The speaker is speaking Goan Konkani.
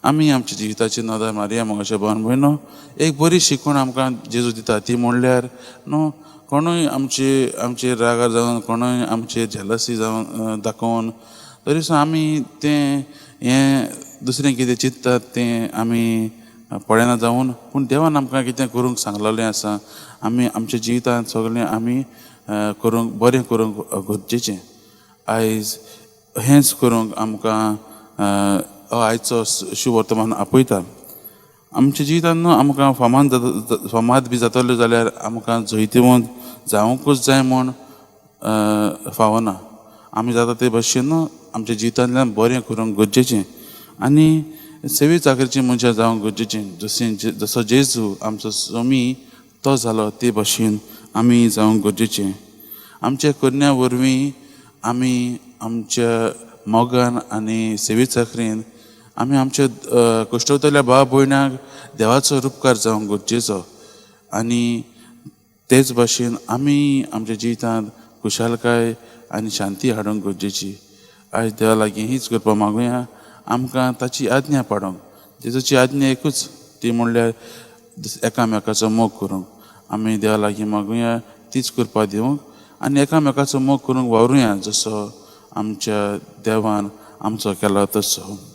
आमी आमच्या जिविताची नदर मारया मोगाच्या भावन भयणो. एक बरी शिकवण आमकां जेजू दिता ती म्हणल्यार न्हू कोणूय आमचे आमचेर रागार जावन, कोणूय आमचेर जेलसी जावन दाखोवन तरी सुद्दां आमी तें हें दुसरें कितें चिंततात तें आमी पळयना जावन, पूण देवान आमकां कितें करूंक सांगलेलें आसा आमी आमच्या जिवितांत सगळें आमी करूंक बरें करूंक गरजेचें. आयज हेंच करूंक आमकां आयचो शुवर्तमान आपयता. आमच्या जिवितांत न्हू आमकां फामाद जाता, फामाद बी जातलें जाल्यार आमकां जैतिवंत जावंकूच जाय म्हूण फावना. आमी जाता ते भशेन न्हू आमच्या जिवितांतल्यान बरें करूंक गरजेचें आनी सेवे चाकरीची मनशां जावंक गरजेचें. जशें जसो जेजू आमचो स्वामी तो जालो ते भशेन आमी जावंक गरजेचें. आमच्या करण्या वरवीं आमी आमच्या मोगान आनी सेवे चाकरीन आमी आमच्या कश्टवतल्या भाव भयणाक देवाचो रुपकार जावंक गरजेचो आनी तेच भाशेन आमी आमच्या जिवितांत खुशालकाय आनी शांती हाडूंक गरजेची. आयज देवा लागीं हीच कृपा मागुया आमकां ताची आज्ञा पाडूंक. जेजूची आज्ञा एकूच, ती म्हणल्यार एकामेकाचो मोग करूंक. आमी देवा लागीं मागुया तीच कृपा दिवंक आनी एकामेकाचो मोग करूंक वावरुया जसो आमच्या देवान आमचो केला तसो.